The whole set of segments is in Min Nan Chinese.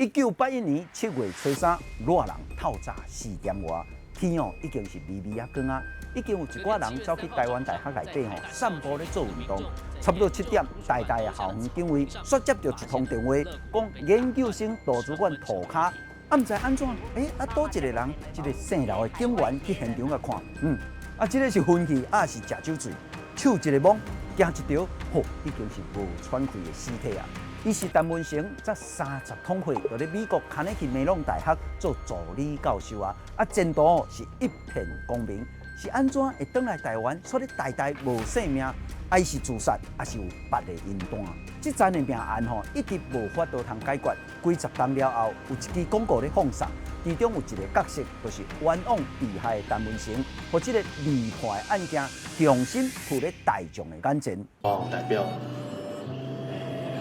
1981年7月初三，熱人透早4點外，天哦已經是微微仔光啊，已經有一寡人走去台灣大學內底吼散步咧做運動。差不多7點，台大的校園警衛煞接著一通電話，講研究生圖書館塗跤，啊毋知按怎，啊佗一個人，這個姓劉的警員去現場共看，啊這個是昏去，抑是食酒醉，手一個摸，驚一著，吼，已經是無喘氣的屍體啊！伊是陳文成，才30通歲，佇咧美國卡內基梅隆大學做助理教授啊！啊，前途是一片光明，是按怎會轉來台灣，煞咧台大無性命？啊，伊是自殺，抑是有別的因端？這樁的命案吼，一直無法度通解決。幾十冬了後，有一支廣告咧放送，其中有一個角色，就是冤枉被害的陳文成，予這個未破的案件重新浮咧大眾的眼前。我代表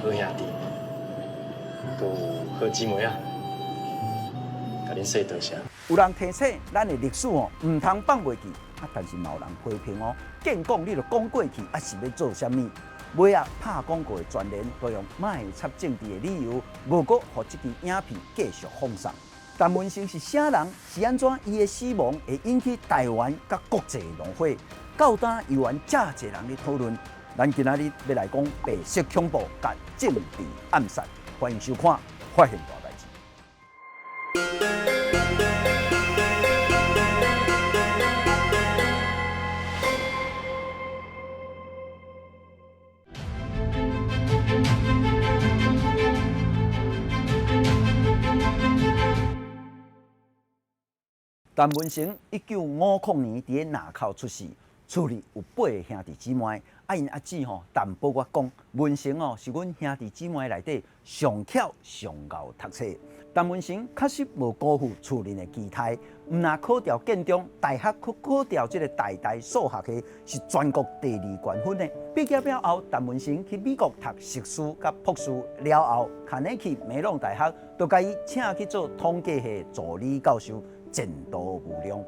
好兄弟，閣有好姊妹啊，共恁說多謝。有人提醒咱的歷史哦，毋通放袂記啊！但是嘛有人批評哦，見講你著講過去，啊是欲做啥物？尾仔拍廣告的專聯都用莫插政治的理由，無閣予這支影片繼續放送。陳文成是啥人？是按怎伊的死亡會引起台灣佮國際怒火？到今猶原遮濟人咧討論。咱今仔日欲來講白色恐怖佮政治暗殺，歡迎收看《發現大代誌》。陳文成1950年佇咧林口出世，厝裡有八个兄弟姊妹。啊，𪜶阿姊吼淡薄仔講，文成哦是阮兄弟姊妹內底上巧上𠢕讀冊。陳文成確實無辜負厝裡的期待，毋但考著建中，大學閣考著這個台大數學系，是全國第二懸分的。畢業了後，陳文成去美國讀碩士佮博士了後，卡內基梅隆大學就共伊請去做統計系助理教授，前途無量。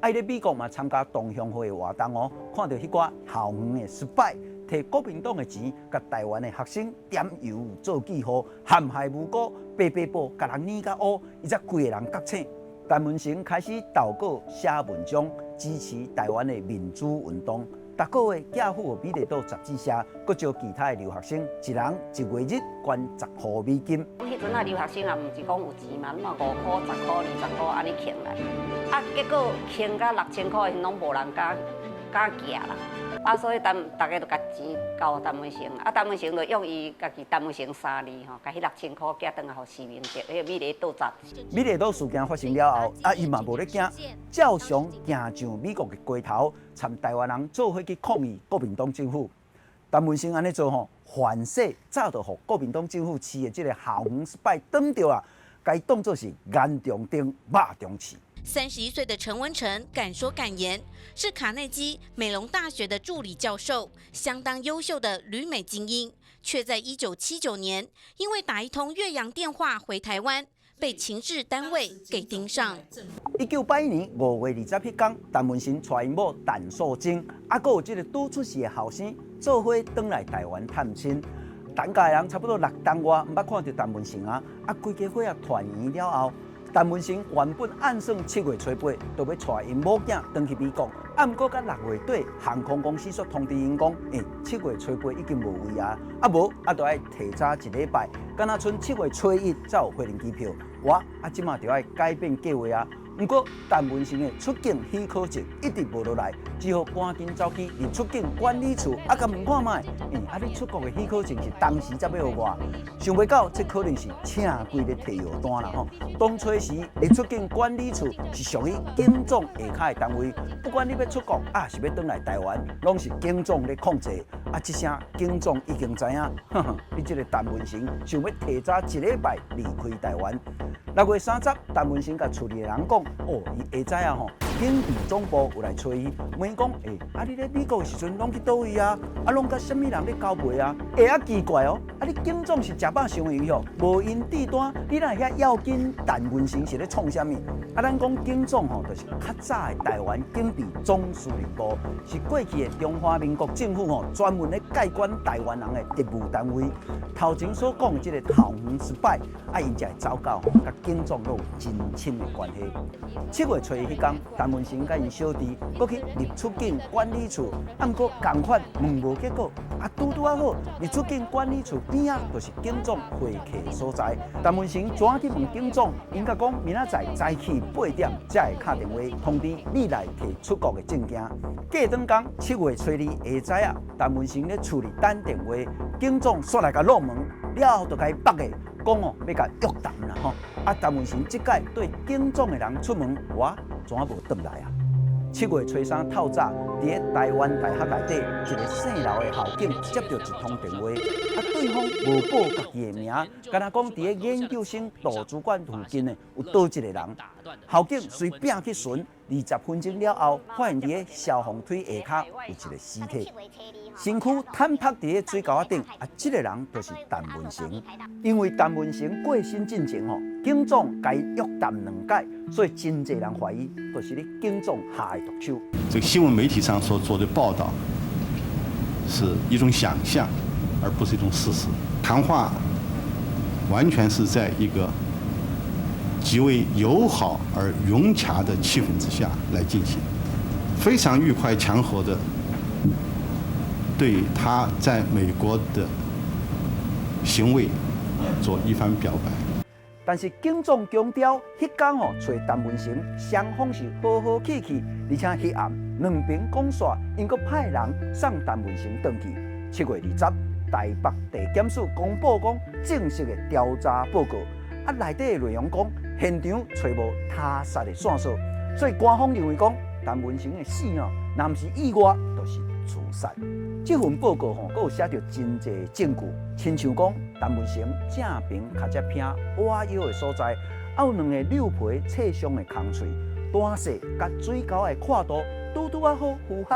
啊，伊咧美國嘛參加同鄉會的活動哦，看著彼寡校園的失敗，提國民黨的錢，共台灣的學生點油做記號，陷害無辜，白白布共人染甲烏，伊才規个人覺醒。陳文成開始投稿寫文章，支持台灣的民主運動。逐個月寄付予美麗島雜誌社，閣招其他的留學生，一人一月日捐10箍美金。彼陣啊，留學生也毋是講有錢嘛，攏嘛5箍、10箍、20箍按呢抎來，啊，結果抎到6000箍時，攏無人敢敢寄啦。啊，所以逐家就共錢交陳文成，啊，陳文成就用伊家己陳文成三字吼，共彼6000箍寄轉來予徐明哲，彼个美麗島雜誌。美麗島事件發生了後，啊，伊嘛無咧驚，照常行上美國的街頭，參台灣人做伙去抗議國民黨政府。陳文成按呢做吼，反勢早就予國民黨政府飼的這个校園失敗擋著啊，共伊當做是眼中釘、肉中刺。 31歲的陳文成敢說敢言，是卡內基美隆大學的助理教授，相當優秀的旅美精英，卻在1979年因為打一通越洋電話回台灣，被情治單位給盯上。1981年5月20彼工，陳文成帶𪜶某陳素貞，啊，閣有這個拄出世的後生，做伙轉來台灣探親。陳家的人差不多六冬外毋捌看著陳文成啊，啊，規家伙仔團圓了後，陳文成原本按算7月初八就欲帶𪜶某囝轉去美國，啊，毋過到6月底，航空公司煞通知𪜶講，7月初八已經無位啊，啊無啊，就愛提早一禮拜，敢若賰7月初一才有飛行機票。哇，啊，這馬就愛改變計劃啊。毋過陳文成的出境許可證一直無落來，只好趕緊走去入出境管理處，啊，共問看覓，啊，你出國的許可證是當時才欲予我，想袂到這可能是請鬼咧提藥單啦吼。當初時入出境管理處是屬於警總下跤的單位，不管你欲出國抑是欲轉來台灣，攏是警總咧控制。啊，這聲警總已經知影，呵呵，你這个陳文成想欲提早一禮拜離開台灣。6月30，陳文成共厝裡的人講，哦，伊下早啊吼，警備總部有來揣伊，問伊講：欸，啊你咧美國的時陣攏去佗位啊？啊攏佮啥物人咧交陪啊？欸，啊奇怪哦，啊你警總是食飽傷閒吼，無𪜶智單，你哪會遐要緊陳文成是咧創啥物？啊，咱講警總吼，就是較早的台灣警備總司令部，是過去的中華民國政府吼專門咧蓋管台灣人的特務單位。頭前所講的這個桃園失敗，啊，𪜶才會走到吼，佮警總攏有真親的關係。7月初一彼工，陳文成佮𪜶小弟閣去入出境管理處，啊，毋過仝款問無結果，啊，拄拄仔好，入出境管理處邊仔就是警總會客所在。陳文成怎去問警總？𪜶共講明仔載早起8點才會敲電話通知你來提出國的證件。過轉工7月初二下早啊，陳文成咧厝裡等電話，警總煞來共落門，了後就共伊縛的，講哦欲共約談啦吼。啊，陳文成這擺對警總的人出門，哇，怎無轉來啊？7月初三透早，佇咧台灣大學內底一个姓劉的校警接著一通電話，啊，對方無報家己的名，干焦講佇咧研究生圖書館附近呢有倒一個人。校警隨拚去巡，20分鐘了後，發現佇咧消防梯下跤有一個屍體，身軀坦趴佇咧水溝仔頂，啊，這個人就是陳文成。因為陳文成過身進前吼，警總共伊約談兩擺，所以真濟人懷疑，就是你警總下的毒手。這個新聞媒體上所做的報道，是一種想象，而不是一種事實。談話完全是在一個極為友好而融洽的氣氛之下來進行，非常愉快祥和的對他在美國的行為做一番表白。但是警總強調，彼工吼揣陳文成，雙方是和和氣氣，而且彼暗兩邊講煞，𪜶閣派人送陳文成轉去。7月20，台北地檢署公布講正式的調查報告，啊內底的內容講現場揣無他殺的線索，所以官方認為講陳文成的死哦，若毋是意外，就是自殺。這份報告吼，閣有寫著真濟證據，親像講陳文成正爿跤跡鼻倚腰的所在，啊有兩個搦皮切傷的空喙，大細佮水溝的闊度拄拄仔好符合。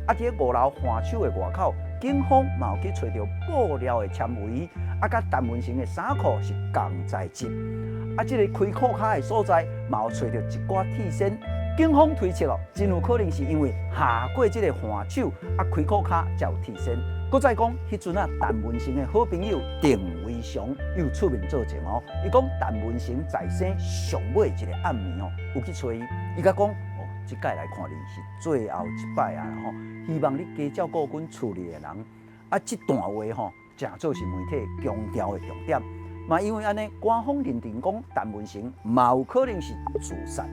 啊，佇咧5樓岸手的外口，警方嘛有去揣著布料的纖維，啊，佮陳文成的衫褲是仝材質。啊，這個開褲跤的所在嘛有揣著一寡鐵線。警方推測哦，真有可能是因為下過這個岸手，啊開褲跤才有鐵線。閣再講，彼陣啊，陳文成的好朋友鄧維祥有出面作證哦。伊講陳文成在生上尾一个暗暝哦，有去揣伊，伊共講哦，這擺來看你是最後一擺啊吼，希望你加照顧阮厝裡的人。啊，這段話吼，誠做是媒體強調的重點。嘛，因為按呢，官方認定講陳文成嘛有可能是自殺。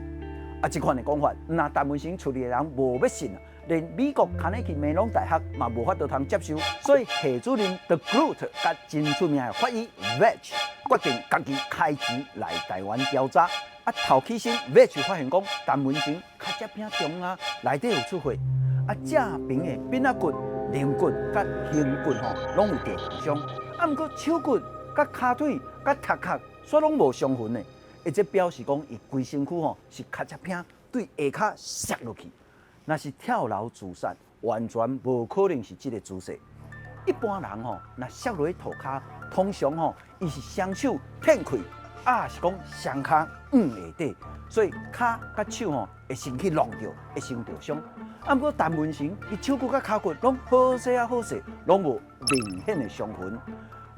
啊，這款的講法，若陳文成厝裡的人無欲信啊，連美國卡內基梅隆大學嘛無法度通接受，所以系主任 De Groot 佮真出名的法醫 Vetch 決定家己開錢來台灣調查。啊，頭起先 Vetch 發現講陳文成跤跡鼻中啊內底有出血，啊，正爿的鬢仔骨、龍骨佮胸骨吼攏有著重傷，啊，毋過手骨、佮跤腿、佮頭殼，煞攏無傷痕的。會這表示講，伊規身軀吼是跤跡鼻對下跤摔落去，若是跳樓自殺，完全無可能是這個姿勢。一般人吼，若摔落去塗跤，通常吼伊是雙手踮開，啊是講雙跤往下底，所以跤佮手吼會先去弄著，會先著傷。啊，毋過陳文成伊手骨佮跤骨攏好勢啊好勢，攏無明顯的傷痕。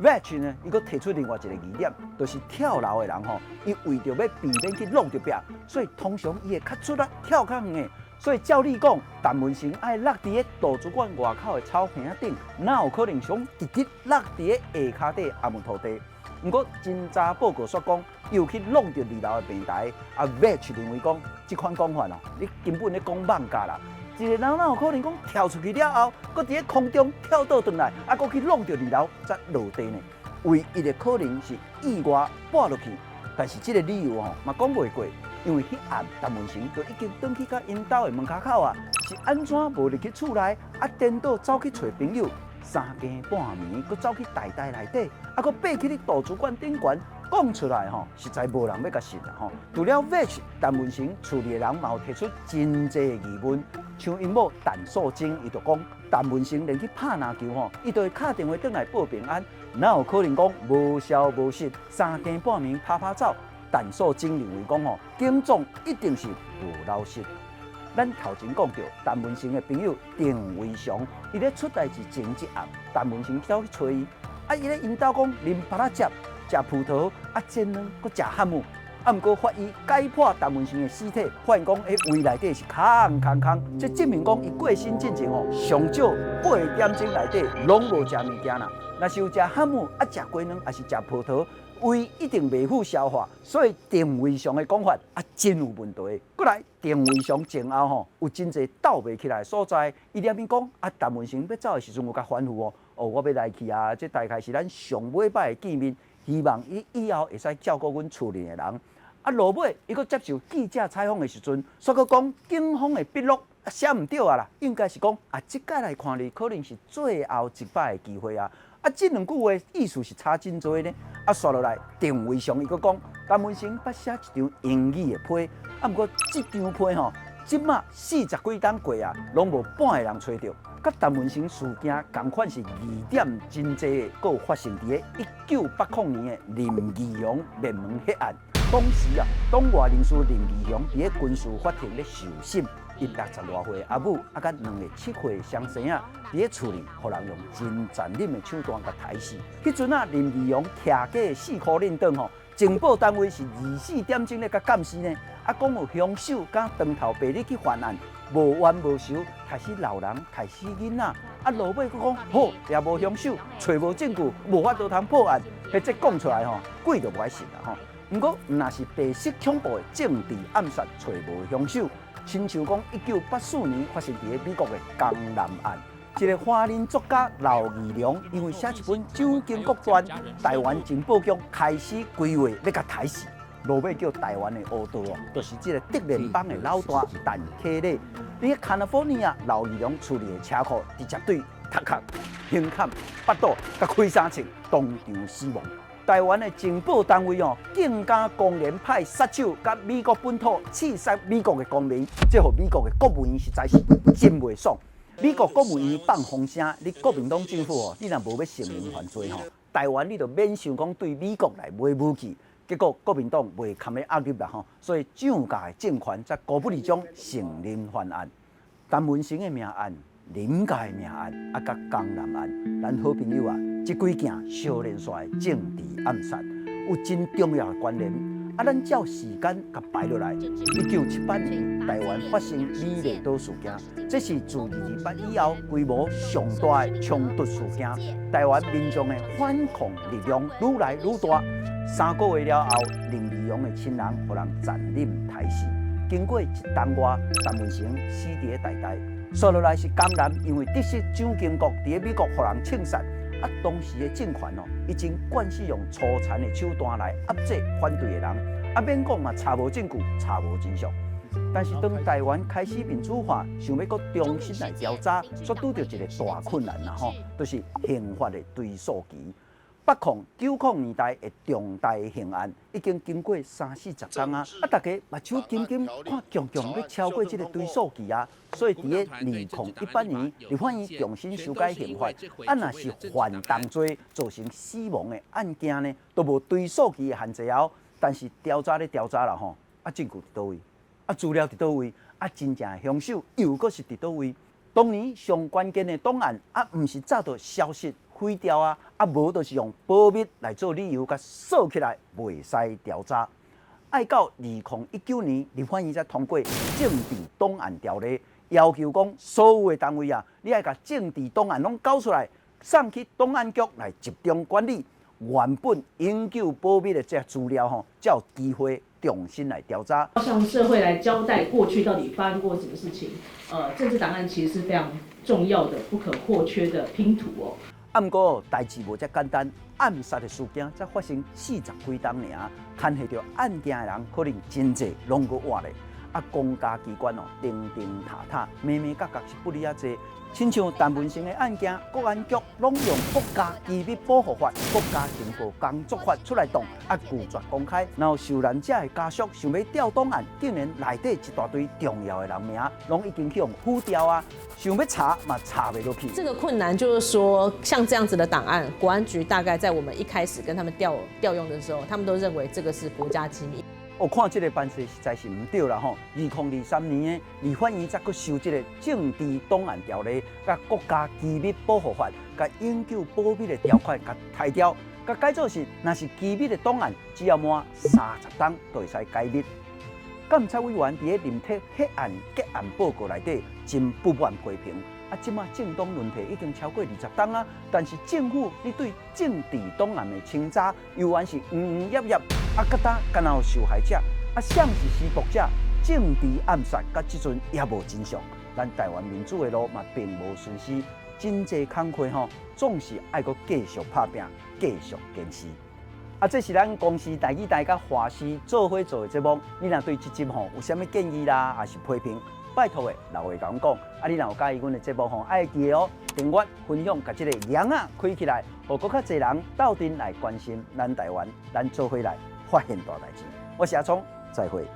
Vetch 呢，伊閣提出另外一個疑點，就是跳樓的人吼，伊為著欲避免去挵著壁，所以通常伊會較出力跳較遠的。所以照理講，陳文成愛落佇咧圖書館外口的草坪仔頂，哪有可能想直直落佇咧下跤底阿門塗地？毋過偵查報告煞講，伊有去挵著二樓的平台。啊，Vetch 認為講，這款講法哦，你根本咧講妄假啦。一個人哪有可能講跳出去了後，閣佇咧空中跳倒轉來，啊，閣去挵著二樓才落地呢？唯一的可能是意外跋落去，但是這個理由吼嘛講袂過，因為彼暗陳文成就已經轉去到𪜶兜的門跤口啊，是按怎無入去厝內，啊，顛倒走去揣朋友，三更半暝閣走去台大內底，啊，閣爬去咧圖書館頂懸，講出來吼，實在無人欲共信啦吼。除了 Vetch 陳文成厝裡的人嘛有提出真濟疑問，像𪜶某陳素貞，伊就講陳文成連去拍籃球吼，伊都會敲電話轉來報平安，哪有可能講無消無息，三更半暝跑跑走？陳素貞認為講吼，警總一定是無老實。咱頭前講著陳文成的朋友鄧維祥，伊咧出代誌前一暗，陳文成走去揣伊，啊，伊咧𪜶兜講啉芭樂汁、食葡萄、啊煎卵、閣食漢姆，啊，毋過法醫解剖陳文成的屍體，發現講彼胃內底是空空空，這證明講伊過身進前吼，上少8點鐘內底攏無食物件啦。若是有食漢姆啊，食雞卵，抑是食葡萄，胃一定袂赴消化，所以鄧維祥的講法啊，真有問題。閣來，鄧維祥前後吼有真濟鬥袂起來的所在，伊連面講啊，陳文成欲走的時陣有共吩咐哦，哦，我欲來去啊，這大概是咱上尾擺的見面，希望伊以後會使照顧阮厝裡的人。啊，落尾伊閣接受記者採訪的時陣，煞閣講警方的筆錄寫毋對啊啦，應該是講啊，這擺來看你可能是最後一擺的機會啊。啊，這兩句話意思是差真濟呢。啊，煞落來，鄧維祥伊閣講，陳文成捌寫一張英語的批，啊，毋過這張批吼，這馬四十幾冬過啊，攏無半个人揣著。佮陳文成事件仝款是疑點真濟的，閣有發生佇咧1980年的林義雄滅門血案。當時啊，黨外人士林義雄佇咧軍事法庭咧受審，伊60外歲阿母啊，佮兩個7歲雙生仔佇咧厝裡，予人用真殘忍的手段共刣死。彼陣啊，林義雄騎過四箍輪轉吼，情報單位是24點鐘咧共監視呢。啊，講有兇手敢當頭白日去犯案，無冤無仇，刣死老人，刣死囡仔。啊，落尾閣講好，也無兇手，揣無證據，無法度通破案。彼這講出來吼，鬼都無愛信啦吼。毋過，若是白色恐怖的政治暗殺，揣無兇手，親像講1984年發生佇咧美國的江南案，一個華人作家劉義良，因為寫一本《蔣經國傳》，台灣情報局開始規劃欲共刣死。落尾叫台灣的烏道哦，就是這個竹聯幫的老大陳啟禮。佇咧加利福尼亞劉義良厝裡的車庫，直接對頭殼、胸坎、腹肚，共開三槍，當場死亡。台灣的情報單位哦，竟敢公然派殺手佮美國本土刺殺美國的公民，這予美國的國務院實在是真袂爽。美國國務院放風聲，你國民黨政府哦，你若無欲承認犯罪吼，台灣你就免想講對美國來買武器。結果國民黨袂堪的壓力啦吼，所以蔣家的政權才高不離將承認犯案。陳文成的命案、林家的命案，啊，佮江南案，咱好朋友啊，這幾件相連紲的政治暗殺有真重要的關聯。啊，咱照時間共排落來，1978年台灣發生美麗島事件，這是自228以後規模上大的衝突事件。台灣民眾的反抗力量愈來愈大。3個月了後，林義雄的親人予人殘忍刣死。經過一冬外，陳文成死佇咧台大。煞落來是江南，因為得悉蔣經國佇咧美國予人槍殺，啊，當時的政權哦，已經慣勢用粗殘的手段來壓制反對的人，啊，免講嘛，查無證據，查無真相。但是當台灣開始民主化，想欲閣重新來調查，卻拄著一個大困難啦吼，就是刑法的追訴期。80、90年代的重大刑案已經經過三四十冬啊，啊，大家目睭金金看強強欲超過這個追訴期啊，所以佇咧2018年，立法院重新修改刑法，啊，若是犯重罪造成死亡的案件呢，都無追訴期的限制哦。但是調查咧調查啦吼，啊，證據佇佗位，啊，資料佇佗位，啊，真正的兇手又閣是佇佗位。當年上關鍵的檔案啊，毋是早就消失毀掉啊，啊無就是用保密來做理由，共鎖起來，袂使調查。愛到2019年，立法院才通過政治檔案條例，要求講所有的單位啊，你愛共政治檔案攏交出來，送去檔案局來集中管理。原本永久保密的這資料吼，才有機會重新來調查。向社會來交代過去到底發生過什麼事情。政治檔案其實是非常重要的、不可或缺的拼圖哦。啊，毋過代誌無遮簡單，暗殺的事件才發生四十幾冬爾，牽涉著案件的人可能真濟，攏閣活咧。啊，公家機關哦，釘釘塔塔，眉眉角角是不離仔濟。親像陳文成的案件，國安局攏用國家機密保護法、國家情報工作法出來擋，啊拒絕公開。然後受難者的家屬想欲調檔案，竟然內底一大堆重要的人名，攏已經去予撕掉啊！想欲查嘛查袂落去。這個困難就是說，像這樣子的檔案，國安局大概在我們一開始跟他們調用的時候，他們都認為這個是國家機密。我看這個辦勢實在是毋對啦吼！2023年的立法院才閣修這個政治檔案條例，佮國家機密保護法，共永久保密的條款共刣掉，共改做是，若是機密的檔案，只要滿30冬就會使解密。監察委員佇咧林鐵血案結案報告內底真不滿批評，啊，這馬政黨輪替已經超過20冬啊，但是政府你對政治檔案的清查，猶原是營營役役，啊，佮今敢若有受害者，啊，誰是施暴者？政治暗殺，到這陣也無真相。咱台灣民主的路嘛並無損失，真濟工課吼，總是愛閣繼續拍拚，繼續堅持。啊，這是咱公視台語台佮華視做伙做的節目。你若對這集吼有啥物建議啦，抑是批評，拜託的留話共阮講。啊，你若有佮意阮的節目吼，愛記得哦，訂閱、分享，共這个鈴仔開起來，予閣較濟人鬥陣來關心咱台灣，咱做伙來發現大代誌。我是阿聰，再會。